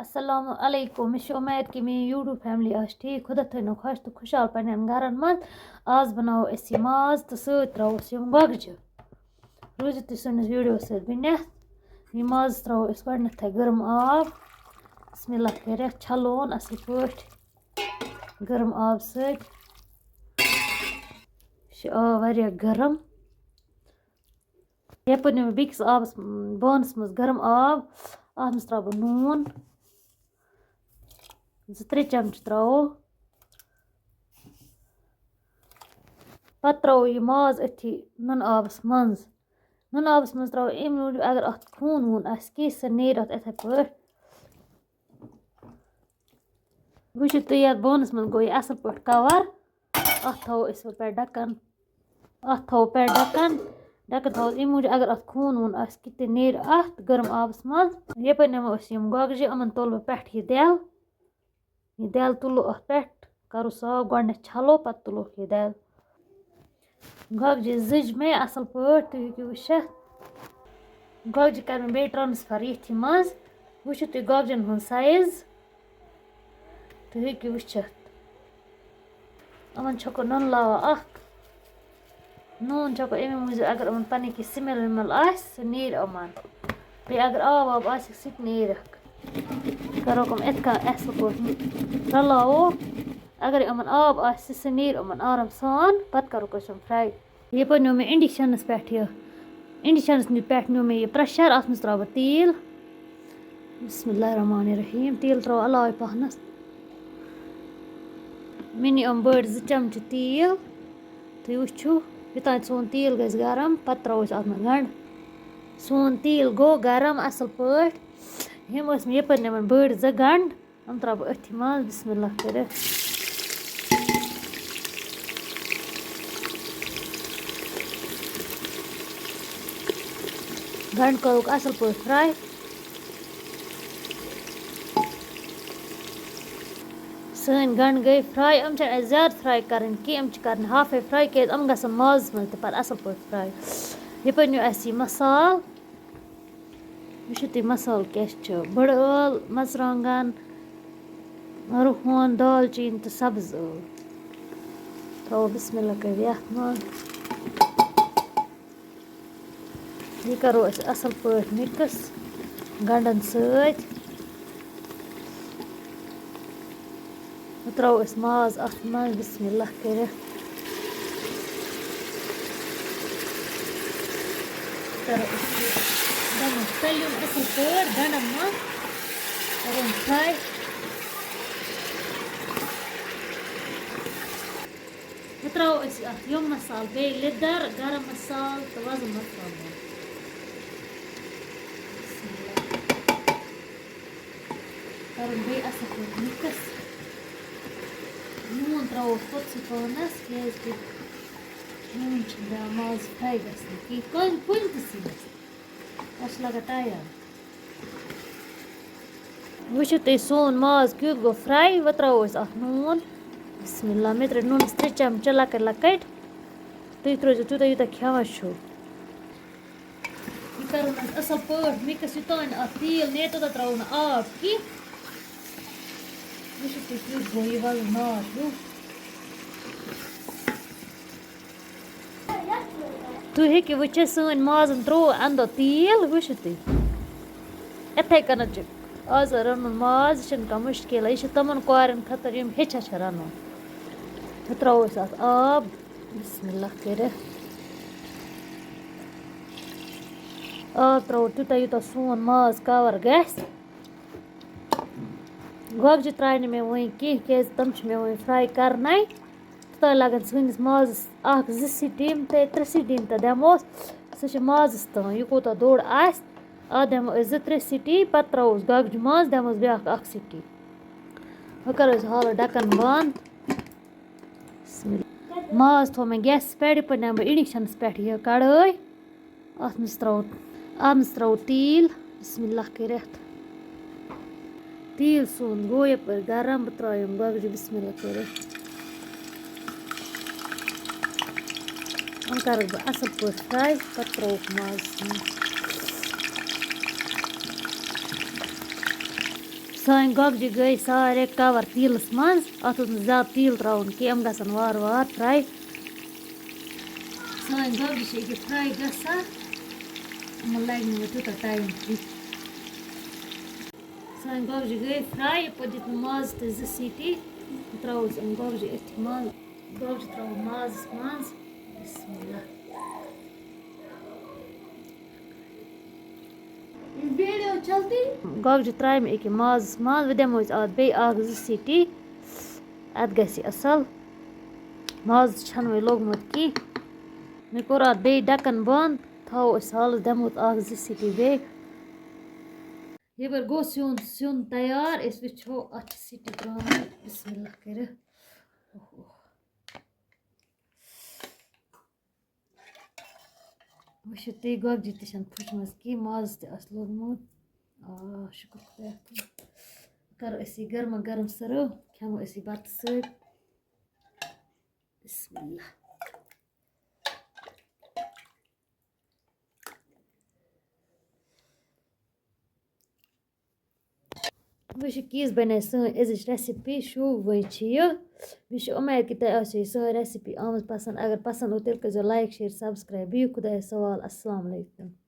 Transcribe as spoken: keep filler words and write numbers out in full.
السلام علیکم، مےٚ چھِ اُمید کہِ میٛٲنۍ YouTube family آسہِ ٹھیٖک۔ خۄدا تھٲینو خۄش تہٕ خۄشحال پنٛنٮ۪ن گَرَن منٛز۔ آز بَناوو أسۍ یہِ ماز تہٕ سۭتۍ ترٛاووس یِم گۄگجہِ۔ روٗزِو تُہۍ سٲنِس videoس سۭتۍ بِنیٛاہ۔ یہِ ماز ترٛاوو أسۍ گۄڈٕنٮ۪تھٕے گرم آب، بسم اللہ کٔرِتھ چھَلون اَصٕل پٲٹھۍ گرم آب سۭتۍ۔ یہِ چھُ آب واریاہ گرم۔ یَپٲرۍ نیوٗ مےٚ بیٚکِس آبَس، بانَس منٛز گرم آب، اَتھ منٛز ترٛاوٕ بہٕ نوٗن، زٕ ترٛےٚ چمچہٕ ترٛاوو۔ پَتہٕ ترٛاوو یہِ ماز أتھی نُنہٕ آبَس منٛز۔ نُنہٕ آبَس منٛز ترٛاوو اَمہِ موٗجوٗب، اگر اَتھ خوٗن ووٗن آسہِ کینٛہہ، سُہ نیرِ اَتھ یِتھَے پٲٹھۍ۔ وٕچھِو تُہۍ، یَتھ بانَس منٛز گوٚو یہِ اَصٕل پٲٹھۍ cover۔ اَتھ تھاوو أسۍ وۄنۍ پٮ۪ٹھ ڈَکَن۔ اَتھ تھاوو پٮ۪ٹھ ڈَکَن۔ ڈَکَن تھاوو أسۍ اَمہِ موٗجوٗب، اگر اَتھ خوٗن ووٗن آسہِ کہِ تہِ نیرِ اَتھ گرم آبَس منٛز۔ یَپٲرۍ نِمو أسۍ یِم گۄگجہِ، یِمَن تُلہٕ بہٕ پٮ۪ٹھٕ یہِ دٮ۪ل۔ یہِ دٮ۪ل تُلو اَتھ پٮ۪ٹھ، کَرو صاف، گۄڈٕنٮ۪تھ چھَلو، پَتہٕ تُلوکھ یہِ دٮ۪ل۔ گۄگجہِ زٕج مےٚ اَصٕل پٲٹھۍ، تُہۍ ہیٚکِو وٕچھِتھ۔ گۄگجہِ کَرِ مےٚ بیٚیہِ transfer ییٚتھی منٛز۔ وٕچھِو تُہۍ گۄگجَن ہُنٛد size، تُہۍ ہیٚکِو وٕچھِتھ۔ یِمَن چھَکو نُنہٕ لاوان اَکھ۔ نوٗن چھَکو اَمے موٗجوٗب، اگر یِمَن پَنٕنۍ کینٛہہ smell وِمٮ۪ل آسہِ، سُہ نیرِ یِمَن۔ بیٚیہِ اگر آب واب آسٮ۪کھ، سُہ تہِ نیرٮ۪کھ۔ کَرو کٲم، یِتھ کٔنۍ اَصٕل پٲٹھۍ رَلاوو۔ اگر یِمَن آب آسہِ، سُہ نیرِ یِمَن آرام سان۔ پَتہٕ کَرو أسۍ یِم fry۔ یَپٲرۍ نیوٗ مےٚ inductionَس پٮ۪ٹھ یہِ، inductionَس نہِ-، پٮ۪ٹھ نیوٗ مےٚ یہِ pressure، اَتھ منٛز ترٛاوٕ بہٕ تیٖل۔ بسم اللہ الرحمن الرحیم۔ تیٖل ترٛاوو علاوے پَہنَس۔ مےٚ نی یِم بٔڑۍ زٕ چمچہٕ تیٖل۔ تُہۍ وٕچھِو، یوٚتام سون تیٖل گژھِ گرم، پَتہٕ ترٛاوو أسۍ اَتھ منٛز گنٛڈٕ۔ سون تیٖل گوٚو گرم اَصٕل پٲٹھۍ۔ یِم ٲسۍ مےٚ یَپٲرۍ نِوان بٔڑۍ زٕ گنٛڈٕ۔ یِم ترٛاوٕ بہٕ أتھی منٛز، بسم اللہ کٔرِتھ۔ گنٛڈٕ کوٚرُکھ اَصٕل پٲٹھۍ fry۔ سٲنۍ گنٛڈٕ گٔے fry۔ یِم چھِ اَسہِ زیادٕ fry کَرٕنۍ کینٛہہ، یِم چھِ کَرٕنۍ halfٕے fry، کیٛازِ یِم گژھن مازَس منٛز تہِ پَتہٕ اَصٕل پٲٹھۍ fry۔ یَپٲرۍ نیوٗ اَسہِ یہِ مصالہٕ۔ وٕچھِو تُہۍ مصالہٕ کیٛاہ چھُ۔ بٔڑٕ ٲل، مَرژٕوانٛگَن، رُہَن، دالچیٖن تہٕ سَبٕز ٲل۔ تھاوو بسم اللہ کٔرِتھ یَتھ منٛز۔ یہِ کَرو أسۍ اَصٕل پٲٹھۍ mix گَنٛڈَن سۭتۍ۔ وۄنۍ ترٛاوو أسۍ ماز اَتھ منٛز، بسم اللہ کٔرِتھ۔ کَرو أسۍ یہِ گَنٛڈَن تٔلیُن اَصٕل پٲٹھۍ گَنٛڈَن منٛز، کَرون fry۔ وۄنۍ ترٛاوو أسۍ اَتھ یِم مصالہٕ، بیٚیہِ لیٚدٕر، گرم مصالہٕ تہٕ وۄزُل مَرژٕوانٛگُن۔ بسم اللہ۔ کَرُن بیٚیہِ اَصٕل پٲٹھۍ mix۔ نوٗن ترٛاوو توٚتسٕے پانَس، کیٛازِکہِ نوٗن چھُنہٕ دِوان ماز fry گژھنہٕ کِہیٖنۍ، کُنہِ، کُنہِ تہِ سِنِس۔ اَتھ چھُ لَگان time۔ وٕچھِو تُہۍ سون ماز کیُتھ گوٚو fry۔ وۄنۍ ترٛاوو أسۍ اَتھ نوٗن۔ بسم اللہ، مےٚ ترٛٲے نوٗنَس ترٛےٚ چمچہٕ لۄکٕٹۍ لۄکٕٹۍ۔ تُہۍ ترٛٲیزیو تیوٗتاہ، یوٗتاہ کھٮ۪وان چھُو۔ یہِ کَرو نہٕ حظ اَصٕل پٲٹھۍ mix، یوٚتام نہٕ اَتھ تیٖل نیرِ، توٚتام ترٛاوو نہٕ آب کینٛہہ۔ وٕچھِو تُہۍ کیُتھ گوٚو یہِ وَلہٕ نار ہیوٗ۔ تُہۍ ہیٚکِو وٕچھِتھ، سٲنۍ مازَن ترٛوو اَندو تیٖل، وٕچھِو تُہۍ۔ یِتھَے کٔنَتھ چھِ آز رَنُن ماز، یہِ چھِنہٕ کانٛہہ مُشکِلٕے، یہِ چھِ تِمَن کورٮ۪ن خٲطرٕ، یِم ہیٚچھان چھِ رَنُن۔ وۄنۍ ترٛاوو أسۍ اَتھ آب، بسم اللہ کٔرِتھ۔ آب ترٛاوو تیوٗتاہ، یوٗتاہ سون ماز cover گژھِ۔ گۄگجہِ ترٛایہِ نہٕ مےٚ وٕنۍ کینٛہہ، کیٛازِ تِم چھِ مےٚ وٕنۍ fry کَرنَے۔ توٚتام لَگَن سٲنِس مازَس اَکھ زٕ سِٹیٖم تہٕ ترٛےٚ سِٹیٖم تہٕ دِموس۔ سُہ چھِ مازَس تام، یہِ کوٗتاہ دوٚر آسہِ، اَتھ دِمو أسۍ زٕ ترٛےٚ سِٹی، پَتہٕ ترٛاووس گۄگجہِ منٛز، دِموس بیٛاکھ اَکھ سِٹی۔ وۄنۍ کَرو أسۍ حالَس ڈَکَن بنٛد۔ بسم اللہ۔ ماز تھوٚو مےٚ گیسَس پٮ۪ٹھ، یِتھ پٲٹھۍ نِمہٕ بہٕ inductionَس پٮ۪ٹھ یہِ کڑٲے۔ اَتھ منٛز ترٛاوو، اَتھ منٛز ترٛاوو تیٖل، بسم اللہ کٔرِتھ۔ تیٖل سون گوٚو یَپٲرۍ گرم، بہٕ ترٛاوٕ یِم گۄگجہِ بسم اللہ کٔرِتھ۔ یِم کَرَکھ بہٕ اَصٕل پٲٹھۍ fry، پَتہٕ ترٛاوَکھ مازَس منٛز۔ سٲنۍ گۄگجہِ گٔے سارے کور تیٖلَس منٛز۔ اَتھ اوس نہٕ زیادٕ تیٖل ترٛاوُن کینٛہہ، یِم گژھن وارٕ وارٕ fry۔ سٲنۍ گۄگجہِ چھِ أکیٛاہ fry گژھان۔ یِمَن لَگہِ نہٕ وۄنۍ تیوٗتاہ time کینٛہہ۔ سٲنۍ گۄگجہِ گٔے fry، یَپٲرۍ دیُت مےٚ مازَس تہِ زٕ سیٖٹی۔ ترٛاوو أسۍ یِم گۄگجہِ أتھۍ منٛز۔ گۄگجہِ ترٛاوو مازَس منٛز۔ بسم اللہ۔ گۄگجہِ ترٛایہِ مےٚ أکیٛاہ مازَس منٛز، وۄنۍ دِمو أسۍ اَتھ بیٚیہِ اَکھ زٕ سیٖٹی، اَتھ گژھِ یہِ اَصٕل۔ ماز چھَنہٕ وۄنۍ لوٚگمُت کینٛہہ، مےٚ کوٚر اَتھ بیٚیہِ ڈَکَن بنٛد، تھاوو أسۍ حالَس، دِمو اَتھ اَکھ زٕ سیٖٹی بیٚیہِ۔ یَپٲرۍ گوٚو سیُن، سیُن تیار، أسۍ وٕچھو اَتھ چھِ سیٖٹی ترٛاوٕنۍ، بسم اللہ کٔرِتھ۔ اوہ، اوہ۔ وٕچھِو تُہۍ، گۄگجہِ تہِ چھَنہٕ پھٕچمٕژ کینٛہہ، مازَس تہِ آسہِ لوٚگمُت۔ آ، شُکُر خۄدایَس کُن۔ کَرو أسۍ یہِ گرما گرم serve، کھٮ۪مو أسۍ یہِ بَتہٕ سۭتۍ۔ بسم اللہ۔ وٕچھِو، کِژھ بَنے سٲنۍ أزِچ recipe، شوٗب وۄنۍ چھِ یہِ۔ مےٚ چھِ اُمید کہِ تۄہہِ آسیو یہِ سٲنۍ recipe آمٕژ پَسنٛد۔ اگر پَسنٛد آو، تیٚلہِ کٔرۍزیو like، share، subscribe۔ بِہِو خۄدایَس حوال۔ السلام علیکُم۔